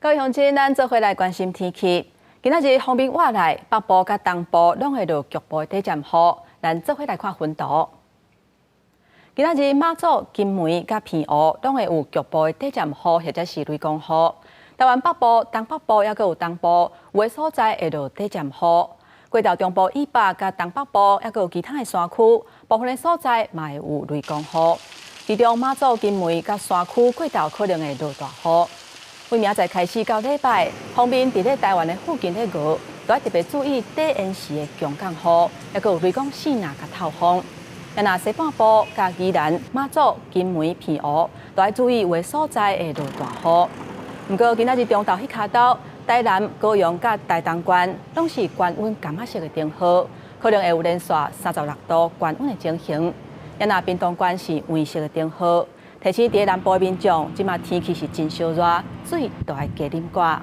各位鄉親，咱做伙來關心天氣。今仔日鋒面倚來，北部佮東部攏會落局部的短暫雨。咱做伙來看雲圖。今仔日馬祖、金門佮澎湖攏會有局部的短暫雨，或者是雷公雨。台灣北部、東北部抑閣有東部，有的所在會落短暫雨。過頭中部以北佮東北部，抑閣有其他的山區，部分的所在嘛會有雷公雨。其中馬祖、金門佮山區過頭可能會落大雨。對明仔載開始到禮拜，鋒面佇咧台灣的附近咧熬，都愛特別注意短延時的強降雨，抑閣有雷公爍爁佮透風。若西半部、佮宜蘭、馬祖、金門、澎湖，都愛注意有的所在會落大雨。毋過今仔日中晝彼跤晝，台南、高雄佮台東縣攏是懸溫柑仔色的燈號，可能會有連續36度懸溫的情形。若屏東縣是黃色的燈號。提醒佇南部的民眾，這馬天氣是真燒熱，水都愛加啉寡。